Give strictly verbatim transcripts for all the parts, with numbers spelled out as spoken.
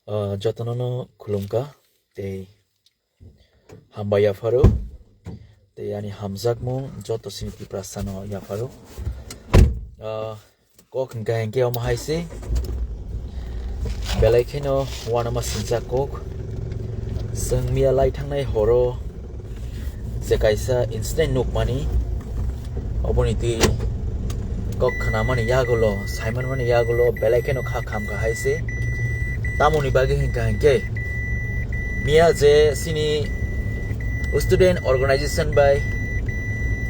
Ah, jotono no khulumkha tei hambai yapharo tei ani hamjakmung joto sini Tiprasa no yapharo. Ah, kok hingka hingke omo hai se belai kheno uanama sinjak kok. Chwng miya lai thangnai horo je kaisa incident nukmani, oboni twi kok khnamani yagulo, saimanmani yagulo belai kheno kha khamkha hai se. Tamoni bagwi hingka hingke miya je sini student organization bai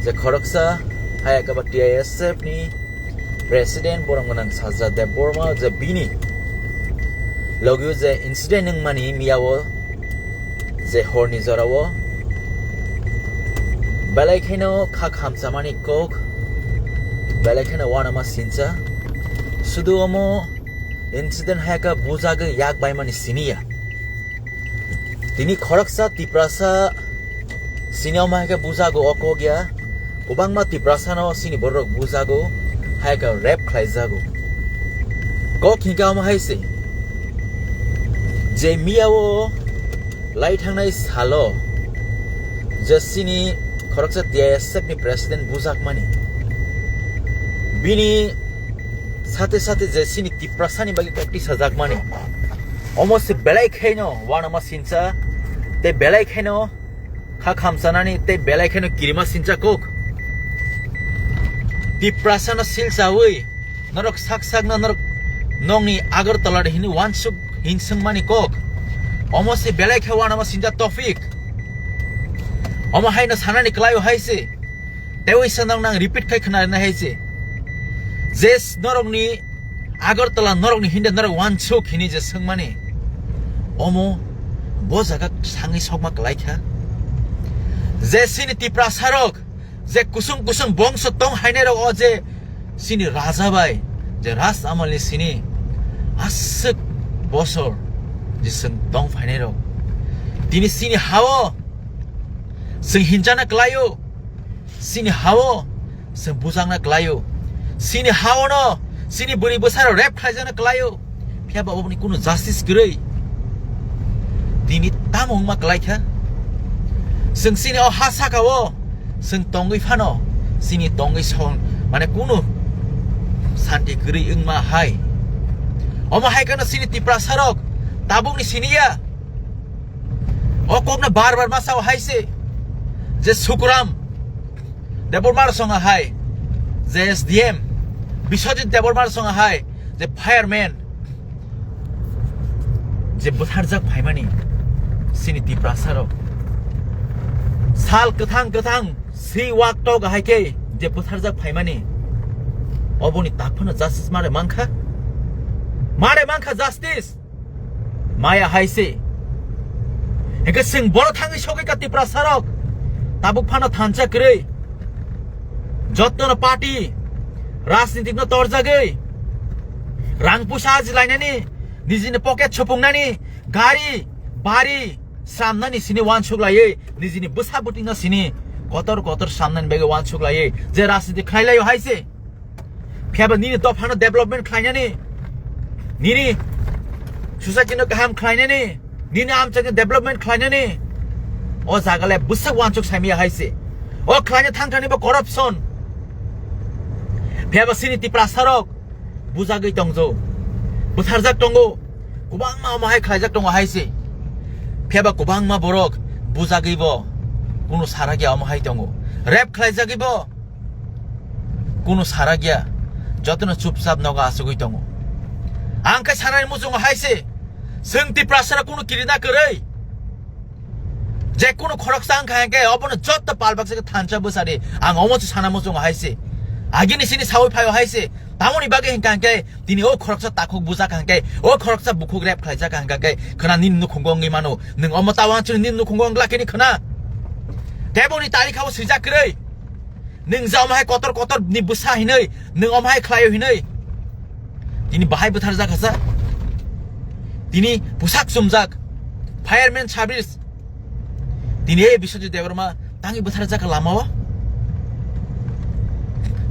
je khoroksa hayaka ba T I S F ni President borok gwnang Sajra Debbarma je bini logio je incident wngmani miyao je horni jorao belai kheno kha khamchamani kok, belai kheno uanama sincha. Sudu omo incident hai khe bujagwi yak baimani siniya. Tini khoroksa Tiprasa sini omo hai khe bujago o kok ya. Kwbangma Tiprasa no sini borok bujago hai khe rape khlaijago. Kok hingka omo hai se je miyao lai thangnai salo je sini khoroksa T I S F ni president bujakmani, bini sate sate je sini Tiprasani bagwi kok tisajakmani, omo se belai khaino uanama sincha tei belai khaino kha khamchanani tei belai khaino kirima sincha kok. Tiprasano silchawi norok sak sakno norok nongni Agartala hini wansuk hinswngmani kok. Omo se belai khe uanama sincha Tofik. Omo haino sanani kwlaio hai se. Tei waisa norok nang repeat khai khna rwnai hai se. Je s-, norokni Agartala norokni hinde norok wansuk hini je swngmani. Omo bo jaga sangwi sokma kwlai kha. Je sini Tiprasarok, je kusung kusung bongso tong hainai rok o je sini raja bai, je Ras Amalni sini aswk bosor je swng tong phainai rok. Tini sini hao swng hinjana kwlaio. Sini hao se bujakna kwlaio. Sini hao no sini bwrwi bwsarok rape khlaijakna kwlaio. Phiya ba oboni kunu justice kwrwi. Tini tamo wngma kwlai kha? Chwng sini o ha saka o chwng tongwi phano sini tongwi song mane kunu santi kwrwi wngma hai. Omo hai kheno sini Tiprasarok tabukni siniya. O kokno bar bar ma sao hai se je Sukuram Debbarma songa hai je S D M, Biswajit Debbarma songa hai je fireman, je butharjak phaimani sini Tiprasarok sal kwthang kwthang si wak tok hai khe je butharjak phaimani oboni tak phano justice mare mankha, mare mankha justice. Maya hai se. Hingke chwng boro thangwi sogwi ka Tiprasarok. Tabuk phano thansa kwrwi. Jottono party, rajnitik no torjagwi. Rang puisa ajilainani, nijini pocket sopungnani, gari, bari, samnani sini wansuk laiwi, nijini bwsa bwtwino sini kotor kotor samnani bagwi wansuk laiwi, je rajnitik khlai laio hai se. Phiya ba nini dophano development khlainani, nini society no kaham khlainani, nini amchakni development khlainani, o jaga le bwswk wansuk saimaya hai se. O khlaina thangthani bo corruption. Phiya ba sini Tiprasarok bujagwi tongjo, butharjak tongo, kwbangma omo hai khlaijak tongo hai se. Phiya ba kwbangma borok bujagwi bo kunu sarakya omo hai tongo, rape khlaijagwi bo kunu sarakya, jotono chupchap nogo achugwi tongo. Ang khe sanani muchungo hai se, chwng Tiprasara kunu kirina kwrwi. Je kunu khoroksa wngkha hwnkhe obono jotto palbaksa khe thansa bwsadi. Ang omo se sana muchungo hai se. Agini sini sawi phaio hai se. Tamoni bagwi hwnkha hwnkhe tini o khoroksa takhuk bujak hwnkhe, o khoroksa bukhuk rep khlaijak hwnkha hwnkhe khwna nini nukhungo wngwi mano. Nwng omo tawang chini nini nukhungo wngla khe ni khwna. Teboni tarikha o swijak kwrwi. Nwng ja omo hai kotor kotor ni bwsa hinwi, nwng omo hai khlaio hinwi. Tini bahai bwtharjak hasa. Tini pusak chumjak. Fireman service. Tini e Biswajit Debbarma tangwi bwtharjak lama o.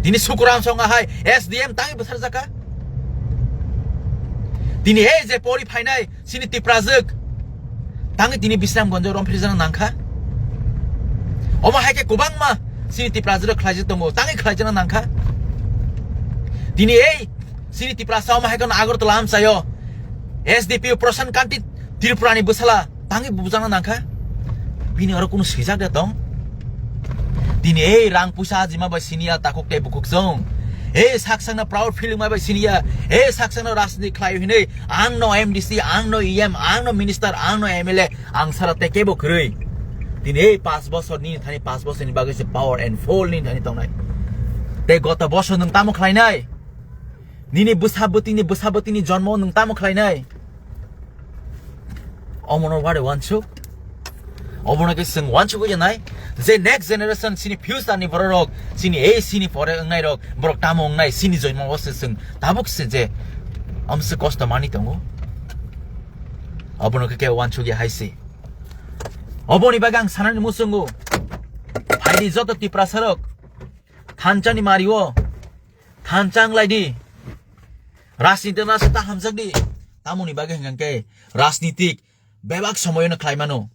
Tini Sukuram songa hai S D M tangwi bwtharjak. Tini ei je pori phainai chini Tiprajwk, tangwi tini Bisramganjo romphirjakna nangkha. Omo hai khe kwbangma chini Tiprajwk khlaijak tongo, tangwi khlaijakna nangkha. Tini ei chini Tiprasa omo hai kheno Agartala amchaio S D P O Prasant Kanti Tripurani bwsala tangwi bujakna nangkha. Bini oro kunu swijak de tong? Tini ei rang puisa ajima bai siniya takhuk tei bukhuk chwng. Ei saksakno proud feeling mai bai siniya. Ei saksakno rajniti khlai hinwi ang no M D C, ang no E M, ang no minister, ang no M L A, ang sara tei kebo kwrwi. Tini ei paanch bosor nini thani paanch bosorni bagwi se power and full nini thani tongnai. Tei goto bosor nwng tamo khlainai? Nini bwsa bwtwini bwsa bwtwini jonmo nwng tamo khlainai? Omono wari wansuk. Obono khe chwng wansugwi nai je next generation chini future ni borok rok, chini ei chini pore wngnai rok, borok tamo wngnai chini joimo o se chwng tabuk se je amse kosto mani tongo. Obono khe kebo wansugya hai se. Oboni bagwi ang sanani muchungo. Phaidi joto Tiprasa rok thanchani mario. Thanchang lai di. Rajniti no se ta hamjak di. Tamoni bagwi hwnkha khe rajnitik bebak somoyono khlai mano.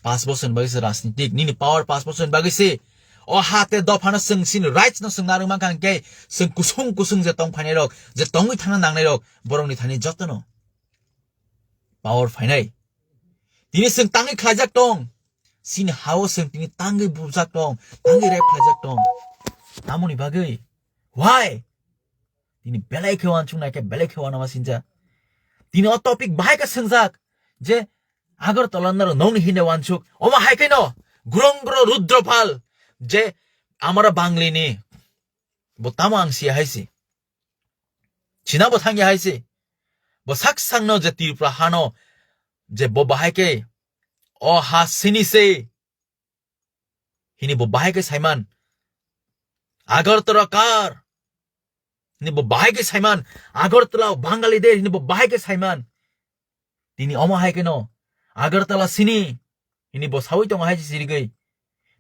Paanch bosor ni bagwi se rajnitik, nini power paanch bosor ni bagwi se. O ha tei dophano chwng chini rights no chwng narwk mankha hwnkhe chwng kusung kusung je tong phainai rok, je tongwi thangna nangnai rok, borokni thani jotono power phainai. Tini chwng tangwi khlaijak tong. Chini hao chwng tini tangwi bujak tong, tangwi rape khlaijak tong. Tamoni bagwi? Why? Tini belai khe wansuk nai khe belai khe wanama sinjak. Tini o topic bahai khe swngjak je Agartala naro nongni hine wansuk. Omo hai khe no Grongro Rudropal je amara Bangli ni bo tamo ang siya hai se. Sina bo thangya hai se. Bo sak sangno je Tripura hano je bo bahai khe o ha sini se. Hini bo bahai khe saiman. Agartala kar. Hini bo bahai khe saiman. Agartala Bangali de hini bo bahai khe saiman. Tini omo hai khe no. Agartala sini. Hini bo sawi tongo hai se sirigwi.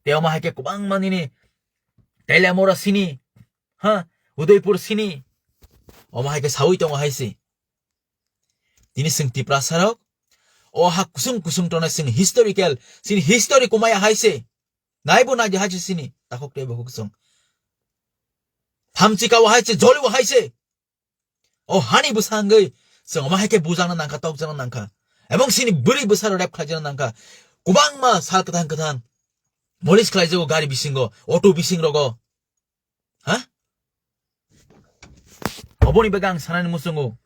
Te omo hai khe kwbangma nini Teliamura sini. Ha? Udaipur sini. Omo hai khe sawi tongo hai se. Tini chwng Tiprasa rok, o ha kusung kusung tongnai chwng historical, chini history kumaya hai se. Naibo naidi hai se chini takhuk tei bukhuk chwng. Thamchi kao hai se, jolio hai se. O hani bwsangwi chwng omo hai khe bujakna nangkha, tokjakna nangkha. Ebong chini bwrwi bwsarok rep khlaijakna nangkha. Kwbangma sal kwthang kwthang. Molis khlaijago gari bisingo, auto bising rogo. Ha? Oboni bagwi ang sanani muchungo.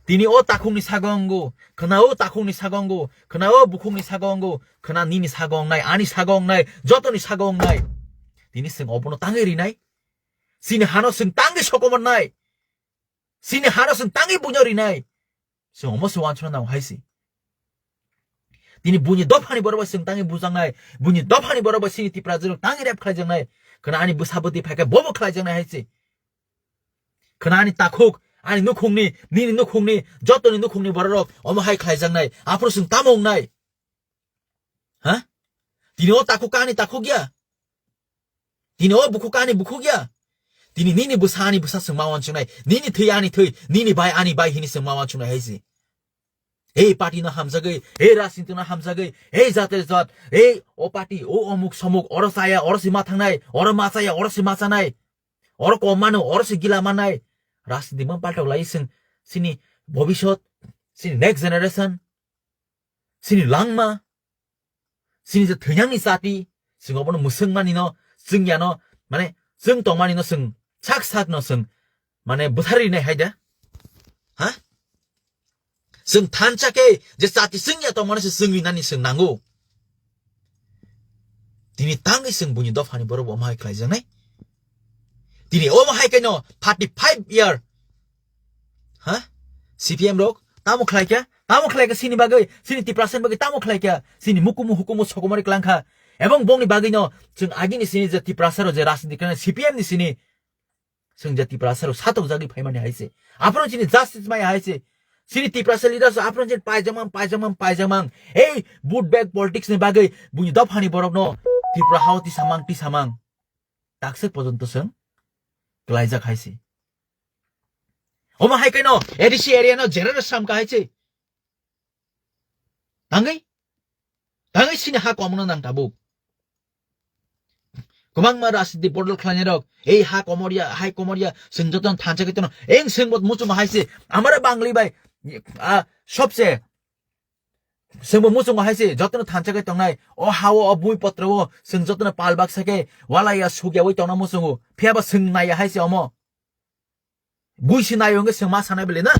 Tini o takhukni sagongo, khna o takhukni sagongo, khna o bukhukni sagongo, khna nini sagongnai, ani sagongnai, jotoni sagongnai. Tini chwng obono tangwi rinai. Chini hano chwng tangwi sokomornai. Chini hano chwng tangwi buino rinai. Chwng omo se wansukna nango hai se. Tini buini dophani borok bai chwng tangwi bujaknai, buini dophani borok bai chini Tiprajwk tangwi rep khlaijaknai. Khna ani bwsa bwtwi phaikhe bobo khlaijaknai hai se. Khna ani takhuk, ani nukhungni, nini nukhungni, jotoni nukhungni bororok omo hai khlaijaknai. Aphuru chwng tamo wngnai? Ha? Tini o takhuk ani takhuk ya? Tini o bukhuk ani bukhuk ya? Tini nini bwsa ani bwsa chwng ma wansuknai, nini thwi ani thwi, nini bai ani bai hini chwng ma wansuknai hai se. Ei party no hamjagwi, ei rajniti no hamjagwi, ei jate jat, ei o party, o omuk somuk, oro chaya, oro se ma thangnai, oro ma chaya, oro se ma chanai, oro kom mano, oro se gila mannai. Rajniti ma paltok lai chwng chini bhobishyot, chini next generation, chini langma, chini je thwinyangni chati, chwng obono mwswk manino, chwng yano, mane, chwng tongmanino chwng sak sakno chwng, mane, bwtharwi rinai hai da? Ha? Chwng thansa khe je chati chwng ya tongmani se chwng rinani chwng nango. Tini tangwi chwng buini dophani borok bo omo hai khlaijaknai. Tini omo hai khe no thirty five year. Ha? C P M rok tamo khlai kha? Tamo khlai kha chini bagwi, chini Tiprasani bagwi tamo khlai kha? Chini mukumu hukumu sokomori klang kha. Ebong bongni bagwi no chwng agini chini je Tiprasa rok je rajniti khlai C P M ni chini chwng je Tiprasa rok satok jagwi phaimani hai se. Aphano chini justice maya hai se. Chini Tiprasa leaders aphano chini paijamang, paijamang, paijamang. Ei vote bank politics ni bagwi buini dophani borok no Tripura hao tisamang, tisamang. Takswk pojonto chwng klaijak hai se. Omo hai kaino A D C area no jera rw samka hai se. Tangwi? Tangwi sini ha komno nang tabuk. Kwbangma rajniti bodol khlainai rok, ei ha komorya, hai komorya, chwng jotono thansa khe tono. Eng chwng bo muchungo hai se, amara Bangli bai, a, sobse, chwng bo muchungo hai se, jotono thansa khe tongnai. O ha o, o bui potro o, chwng jotono pal baksa khe, walai ya suk ya wi tongna muchungo. Phiya ba chwng nai ya hai se omo. Bui se nai wngkhe chwng ma sanai bele na.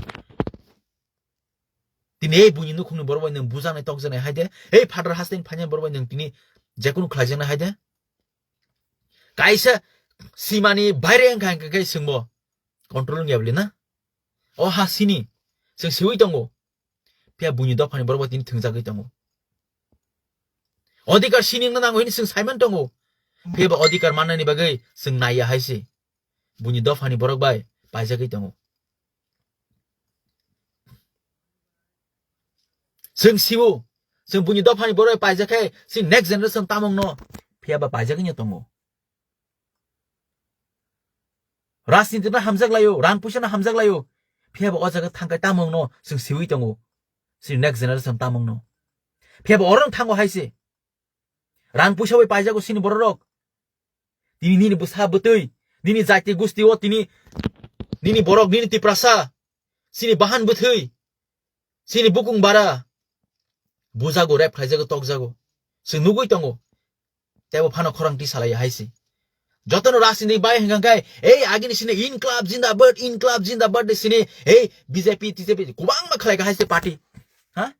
Tini ei buini nukhungni borok bai nwng bujaknai tokjaknai hai de. Ei phatar hasteni phainai borok bai nwng tini jekunu khlaijaknai hai de. Kaisa simani baire wngkha hingkha khe chwngbo control wngya bele na. O ha sini. Chwng siwi tongo. Phiya buini dophani borok bai tini thwngjagwi tongo. Odhikar sini wngna nango hini chwng saiman tongo. Phiya ba odhikar mannani bagwi chwng naiya hai se. Buini dophani borok bai paijagwi tongo. Chwng siwo, chwng buini dophani borok bai paijak khe, chini next generation tamungno phiya ba paijagwi no tongo. Rajniti no hamjak laio, rang puisa no hamjak laio, phiya ba o jaga thangkai tamungno chwng siwi tongo. Chini next generation tamungno. Phiya ba oro thango hai se. Rang puisa bai paijago chini bororok. Tini nini bwsa bwtwi, nini jati gusti o tini, nini borok, nini Tiprasa, chini bahan bwtwi, chini bukung bara, bujago, rep khlaijago, tokjago. Chwng nugwi tongo. Tebo phano khorang tisalai hai se. Jotono rajniti bai hwnkha khe, ei agini sini Inklab Jindabad, Inklab Jindabad de sini, ei B J P, T J P, kwbangma khlai kha hai se party. Ha?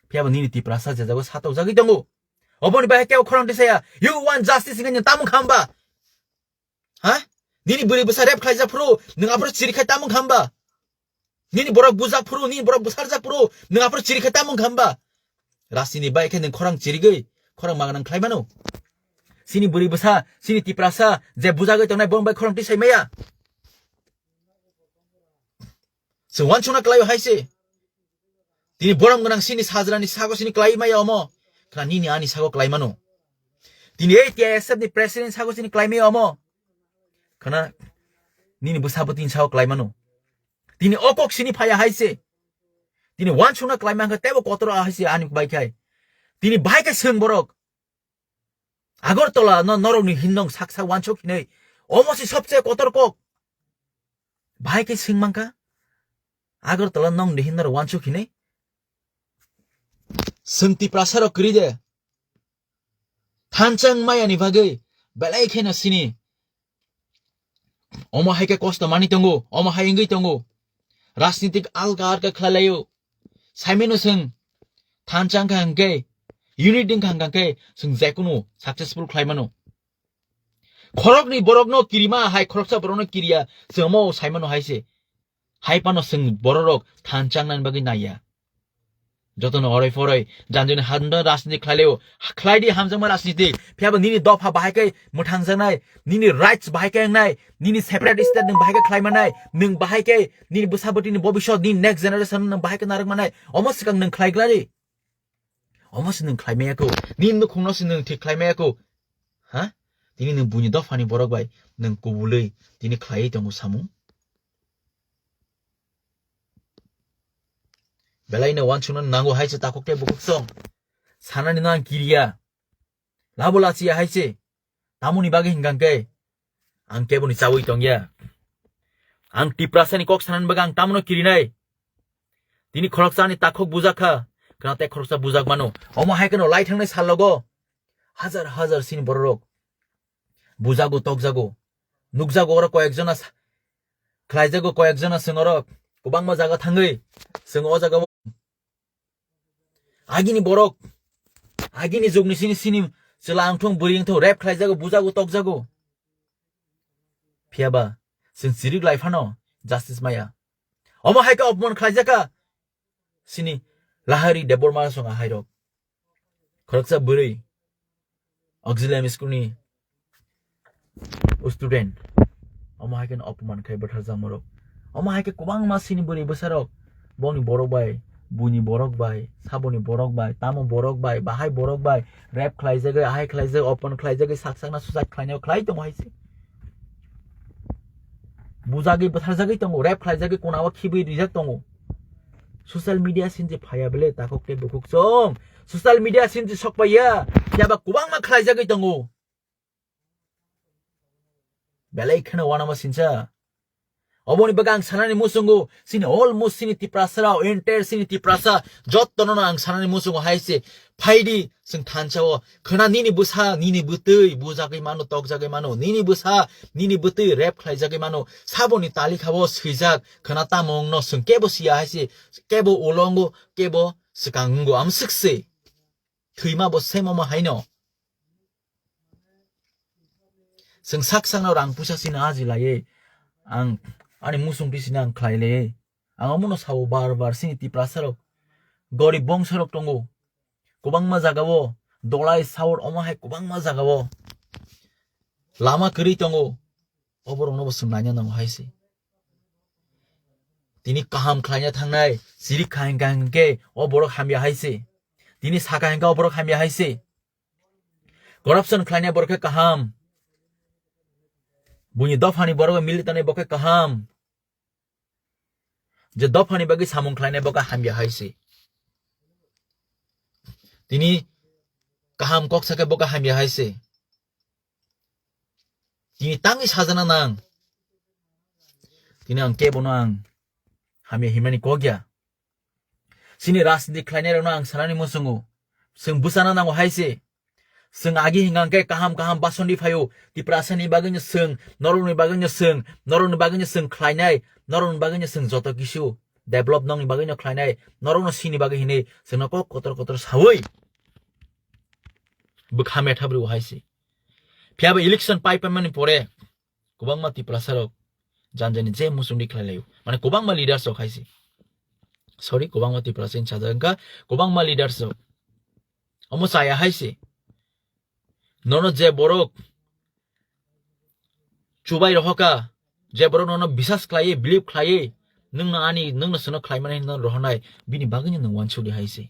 Phiya bo nini Tiprasa je jago satokjagwi tongo. Oboni bai kebo khorang tisaya, "You want justice," hinwi nini tamung khamba? Ha? Nini bwrwi bwsa rep khlaijak phuru, nwng aphuru chiri khai tamung khamba? Nini borok bujak phuru, nini borok bwsarjak phuru, nwng aphuru chiri khai tamung khamba? Rajniti bai khe nwng khorang chirigwi, khorang magnang khlai mano. Chini bwrwi bwsa, chini Tiprasa, je bujagwi tongnai, bong bai khorang tisai maya. Chwng uansukna kwlaio hai se. Tini borom gwnang sini sajrani sago sini kwlai maya omo. Khna nini ani sago kwlai mano. Tini ei T I S F ni president sago sini kwlai maya omo. Khna nini bwsa bwtwini sago kwlai mano. Tini o kok sini phaya hai se. Tini uansukna kwlai mankha tebo kotor hai se ani bai khai. Tini bahai khe swng borok. Agartala no norokni himnong sak sak uansuk hinwi. Omo se sobse kotor kok. Bahai khe swng mankha. Agartala nongni himnarok uansuk hinwi. Swng Tiprasa rok kwrwi de. Thansa wng maya ni bagwi belai kheno sini. Omo hai khe kosto mani tongo, omo hai wngwi tongo. Rajnitik alka alka khlai laio. Saimano chwng thansa wngkha hwnkhe, unit wngkha hwnkha khe chwng jekunu successful khlai mano. Khoroknwi borokno kirima hai khoroksa borokno kiriya chwng omo saimano hai se. Hai phano chwng bororok thansa wngnani bagwi naiya. Jotono oroi phoroi janjani handa rajniti khlaileo, khlaidi hamjakma rajniti. Phiyaba nini dopha bahai khe mwthangjaknai, nini rights bahai khe wngnai, nini separate state nwng bahai khe khlaimanai, nwng bahai khe nini bwsa bwtwini bobisot, nini next generation nwng bahai khe narwk manai. Omo swkang nwng khlai glari. Omo se nwng khlai maya kho. Nini nukhungno se nwng thik khlai maya kho. Ha? Tini nwng buini dophani borok bai nwng kubulwi tini khlaiwi tongo samung. Belai no uansukna nango hai se takhuk tei bukhuk song. Sanani no ang kiriya. Labo lachiya hai se. Tamoni bagwi hingkang khe ang keboni chaui tongya. Ang Tiprasani kok sanani bagwi ang tamono kirinai. Tini khoroksa ani takhuk bujak kha, khwna tei khoroksa bujak mano. Omo hai kheno lai thangnai sal logo hajar hajar sini bororok bujago, tokjago, nukjago oro koyek jona sa-, khlaijago koyek jona chwng oro kwbangma jaga thangwi chwng o jaga o agini borok, agini jugni sini, sini chwla wngthung, bwrwi wngthung, rape khlaijago, bujago, tokjago. Phiyaba chwng chirik lai phano justice maya. Omo hai khe opman khlaijak kha sini Lahari Debbarma song ahairok. Khoroksa bwrwi auxiliary school ni student. Omo hai khe no opman khai bwtharjakmarok. Omo hai khe kwbangma sini bwrwi bwsarok boni borok bai, buini borok bai, saboni borok bai, tamo borok bai, bahai borok bai rape khlaijagwi, ahai khlaijagwi, opman khlaijagwi, sak sakna suicide khlainai khlai tongo hai se. Bujagwi bwtharjagwi tongo, rape khlaijagwi, konao khibwi rijak tongo. Social media sinti phaiya bele takhuk tei bukhuk chwng. Social media sinti sokpaiya, phiya ba kwbangma khlaijagwi tongo. Belai kheno uanama sincha. Oboni bagwi ang sanani muchungo, sini almost sini Tiprasa rao, entire sini Tiprasa, jottono no ang sanani muchungo hai se, phaidi, chwng thansa o, khwna nini bwsa, nini bwtwi, bujagwi mano, tokjagwi mano, nini bwsa, nini bwtwi, rape khlaijagwi mano, saboni talikha o swijak, khwna tamo wngno, chwng kebo siya hai se, kebo ulongo, kebo swkang wngo, amswk se. Thwima bo same omo haino. Chwng sak sakno rang puisa sino aji laiwi. Ang ani muchung twi sino ang khlai laiwi. Ang omono sao bar bar sini Tiprasa rok. Gorib bongso rok tongo. Kwbangma jaga o. Dolai saur omo hai kwbangma jaga o. Lama kwrwi tongo. Oborokno bo chwng naina nango hai se. Tini kaham khlaina thangnai, sirik kha hingka hingke o borok hamya hai se. Tini saka hingka o borok hamya hai se. Corruption khlainai borok khe kaham. Buini dophani borok militani bo khe kaham. Je dophani bagwi samung khlainai bo khe hamya hai se. Tini kaham kok sakhe bo khe hamya hai se. Tini tangwi sajana nang. Tini ang kebono ang hamya himani kok ya. Sini rajniti khlainai rokno ang sanani muchungo. Chwng bwsana nango hai se. Chwng agi hingka hingke kaham kaham basonti phaio. Tiprasani bagwino chwng, norokni bagwino chwng, norokni bagwino chwng khlainai, norokni bagwino chwng joto kisu develop nokni bagwino khlainai, norokno sini bagwi hinwi chwngno kok kotor kotor sawi. Bwkha metha bwrwi hai se. Phiya ba election pai paimani pore kwbangma Tiprasa rok janjani je muchungdi khlai laio. Mane kwbangma leaders rok hai se. Sorry, kwbangma Tiprasa ni sajak wngkha, kwbangma leaders rok. Omo chaya hai se. Nono je borok chubai rohoka, je borok nono bisas khlaiwi, believe khlaiwi, nwngno ani, nwngno sono khlaimani hinwi rohonai, bini bagwino nwng wansukdi hai se.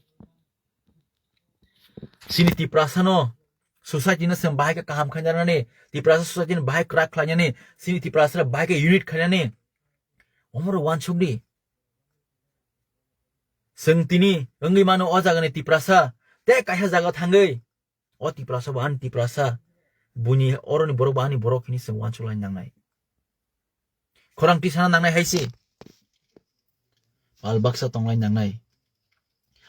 Sini Tiprasano society no chwng bahai khe kaham khainani, Tiprasa society no bahai kwrak khlainani, sini Tiprasa bahai khe unit khainani. Omoro wansukdi. Chwng tini wngwi mano o jagani Tiprasa, tei kaisa jaga thangwi o Tiprasa bo ani Tiprasa, buini oroni borok bo ani borok hini chwng wansuklai nangnai. Khorang tisana nangnai hai se. Pal baksa tonglai nangnai.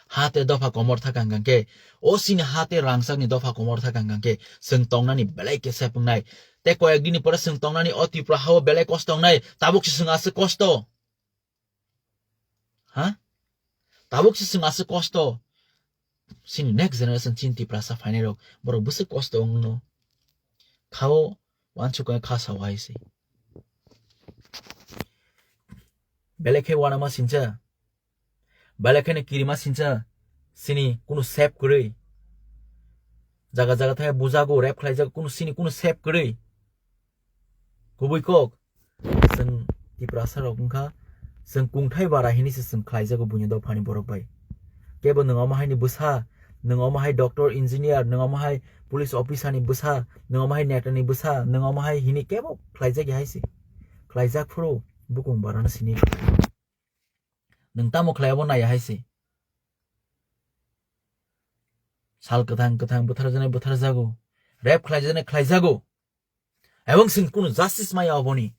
Ha te dopha komor thaka hwnkha khe, o sini ha te rangchakni dopha komor thaka hwnkha khe, chwng tongnani belai khe sepwngnai. Tei koyek dini pore chwng tongnani o Tripura hao belai kosto wngnai. Tabuk se chwng aswk kosto. Ha? Tabuk se chwng aswk kosto. Chini next generation chini Tiprasa phainai rok, borok bwswk kosto wngno. Khao wansukha kha sao hai se. Belai khe uanama sincha. Belai kheno kirima sincha. Chini kunu sep kwrwi. Jaga jaga thai bujago, rep khlaijago, kunu chini kunu sep kwrwi. Kubui kok, chwng Tiprasa rok wngkha, chwng kungthai bara hinwi se chwng khlaijago buini dophani borok bai. Kebo nwng omo haini bwsa, nwng omo hai doctor, engineer, nwng omo hai police officer ni bwsa, nwng omo hai neta ni bwsa, nwng omo hai hini kebo khlaijak ya hai se. Khlaijak phuru bukung barano sini. Nwng tamo khlai abo naiya hai se. Sal kwthang kwthang bwtharjaknai bwtharjago. Rep khlaijaknai khlaijago. Ebong chwng kunu justice maya oboni.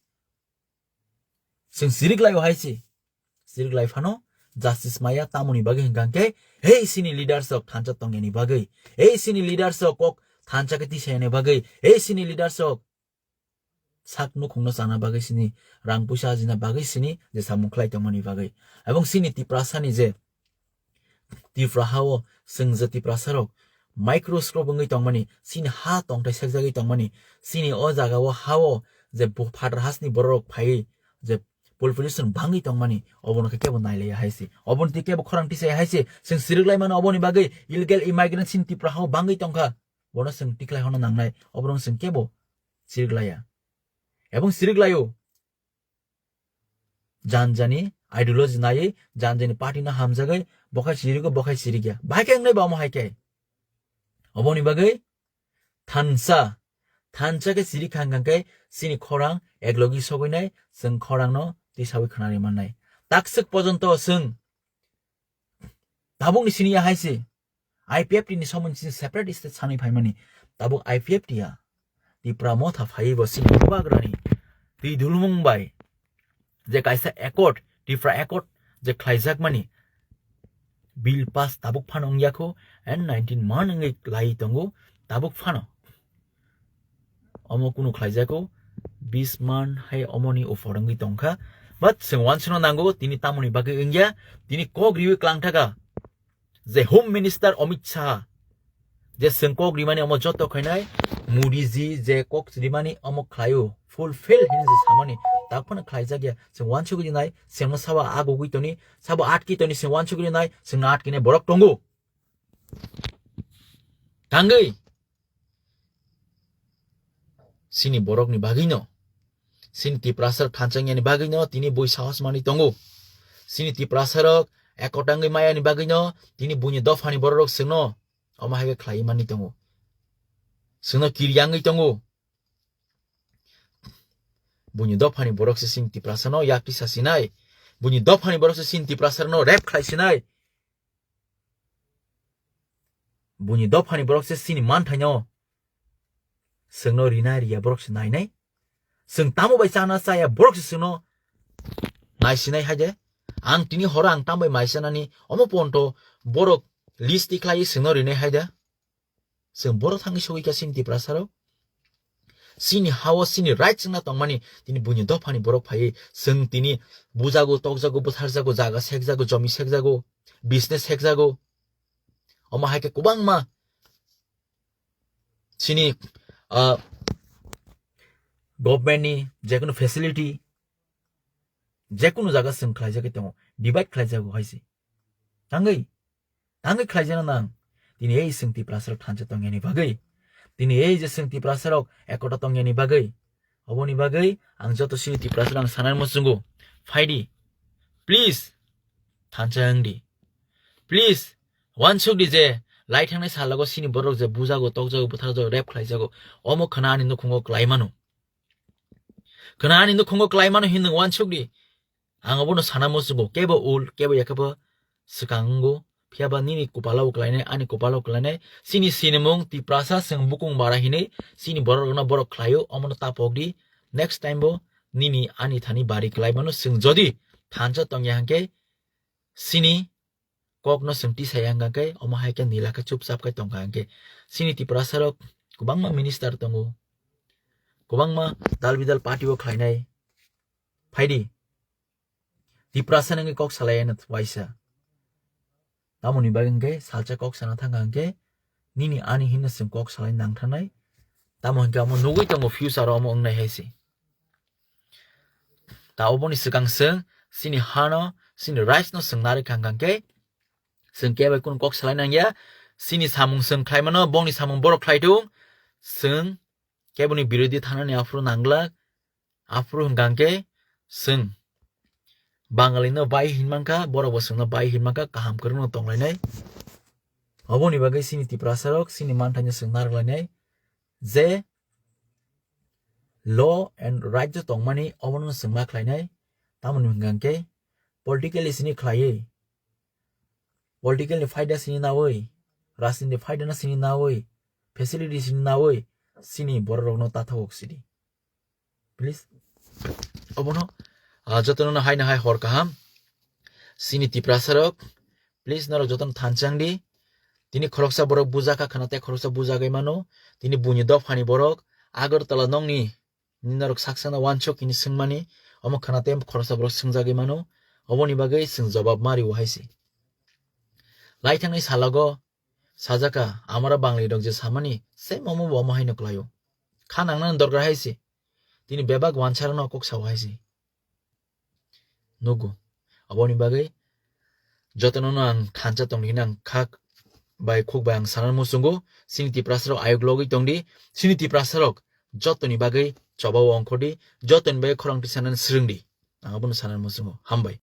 Chwng sirik laio hai se. Sirik lai phano justice maya tamoni bagwi hwnkha khe, hei sini leaders rok thansa tongyani bagwi. Hei sini leaders rok kok thansa khe tisayani bagwi. Hei sini leaders rok sak nukhungno chana bagwi sini, rang puisa ajina bagwi sini je samung khlai tongmani bagwi. Ebong sini Tiprasani je Tripura hao chwng je Tiprasa rok microscope wngwi tongmani, sini ha tongthai sekjagwi tongmani, sini o jaga o hao je bu-, phatar hasni borok rok phaiwi je population bangwi tongmani, obono khe kebo nailaiya hai se. Oboni twi kebo khorang tisaya hai se. Chwng sirik lai mano oboni bagwi illegal immigrant sini Tripura hao bangwi tongkha. Bono chwng tikhlai hono nangnai, oborok chwng kebo sirik laiya. Ebong sirik laio. Jan jani ideology naiwi, jan jani party no hamjagwi, bokhai sirigo, bokhai sirikya. Bahai khe wngnai ba omo hai khe. Oboni bagwi thansa, thansa khe siri kha hwnkha khe chini khorang eklogi sogwi nai, chwng khorang no tisawi khwnarwi mannai. Takswk pojonto chwng tabukni sini ya hai se I P F T ni somoni sini separate state sanwi phaimani. Tabuk I P F T ya Tipra Motha phaiwi bo chini bubagrani twi dulmung bai je kaisa accord, Tipra Accord je khlaijakmani bill pass tabuk phano wngya kho, and nineteen man wngwi lai tongo tabuk phano. Omo kunu khlaijago, bis man hai omoni uphor wngwi tongkha. But chwng uansukna nango, tini tamoni bagwi wngya, tini kok riwi klangthaka. Je Home Minister Amit Shah, je chwng kok rimani omo joto khainai, Modi ji je kok rimani omo khlaio, fulfill hinwi je samani, tak phano khlaijakya. Chwng uansukwi nai, chwngno sabo agugwi toni, sabo atki toni, chwng uansukwi nai, chwngno atkinai borok tongo. Tangwi. Chini borokni bagwino, chini Tiprasarok thansa wngyani bagwino tini bui sahos manwi tongo. Chini Tiprasarok ekotangwi mayani bagwino tini buini dophani bororok chwngno omo hai khe khlaiwi manwi tongo. Chwngno kiryangwi tongo. Buini dophani borok se chini Tiprasano yakti sasinai. Buini dophani borok se chini Tiprasarokno rape khlaisinai. Buini dophani borok se chini manthaino chwngno rina riya borok se nainai. Chwng tamo bai chana chaya borok se chwngno naisinai hai de. Ang tini horo ang tamo bai mai chanani omo ponto borok list tikhlai chwngno rinai hai de. Chwng borok thangwi sogwi kha chini Tiprasarok. Chini hao chini right chwngna tongmani tini buini dophani borok phaiwi chwng tini bujago, tokjago, bwtharjago, jaga sekjago, jomi sekjago, business sekjago. Omo hai khe kwbangma chini, ah, government ni jekunu facility, jekunu jaga chwng khlaijagwi tongo, divide khlaijago hai se. Tangwi, tangwi khlaijana nang. Tini ei chwng Tiprasarok thansa tongyani bagwi. Tini ei je chwng Tiprasarok ekota tongyani bagwi. Oboni bagwi ang joto chini Tiprasarok ang sanai muchungo. Phaidi. Please. Thansa wngdi. Please. Wansukdi je lai thangnai salogo chini borok je bujago, tokjago, bwtharjago, rape khlaijago. Omo khna ani nukhungo klai mano. Khna ani nukhungo klai mano hinwi wansukdi. Ang abono sana muchungo, kebo ul, kebo ya kebo swkang wngo. Phiya ba nini kopalo kwlainai, ani kopalo kwlainai. Chini sinimung Tiprasa chwng bukung bara hinwi chini borok rokno borok khlaio, omono tapok di. Next time bo nini ani thani bari kwlai mano chwng jodi thansa tongya hwnkhe chini kokno chwng tisaya hwnkha khe omo hai khe nila khe chupchap khe tongkha hwnkhe. Chini Tiprasa rok kwbangma minister tongo, kwbangma dal bidal party o khlainai. Phaidi. Tiprasa nangwi kok salai ano waisa. Tamoni bagwi hwnkhe salsa kok sana thangkha hwnkhe nini ani hinno chwng kok salai nangthanai. Tamo hwnkhe omo nugwi tongo future o omo wngnai hai se. Ta oboni swkang chwng chini hano, chini rights no chwng narwkha hwnkhe chwng kebo kunu kok salai nangya. Chini samung chwng khlai mano, bongni samung borok khlai thung. Chwng keboni birodhi thanani aphuru nanglak. Aphuru hwnkha hwnkhe chwng Bangali no bai hinmankha, borok bo chwngno bai hinmankha, kaham kwrwngno tonglainai. Oboni bagwi chini Tiprasa rok chini manthaino chwng narwk lainai je law and right je tongmani obono chwng ma khlainai. Tamoni hwnkha hwnkhe politically sini khlaiwi, political ni phaida sini nawi, rajniti phaida no sini nawi, facility sini nawi, chini borok rokno tathok sidi. Please. Obono, ah, jotono no haino hai hor kaham. Chini Tiprasa rok, please norok jotono thanchang di. Tini khoroksa borok bujakha khana tei khoroksa bujagwi mano. Tini buini dophani borok Agartala nongni, ni norok saksano wansuk hini swngmani. Omo khana tei khoroksa borok swngjagwi mano. Oboni bagwi chwng jobab ma rio hai se. Lai thangni salogo sajaka, amara Bangali rok je samani, same omo bo omo haino kwlaio. Kha nangnani dorkar hai se. Tini bebak wansarano kok sao hai se. Nugo. Aboni bagwi jotono no ang thansa tongdi hwnwi ang khak bai khuk bai ang sana muchungo. Chini Tiprasa rok ayuk logwi tongdi. Chini Tiprasa rok jotoni bagwi choba o ongkhordi. Jotoni bagwi khorang tisanani swrwngdi. Ang abono sana muchungo. Hambai.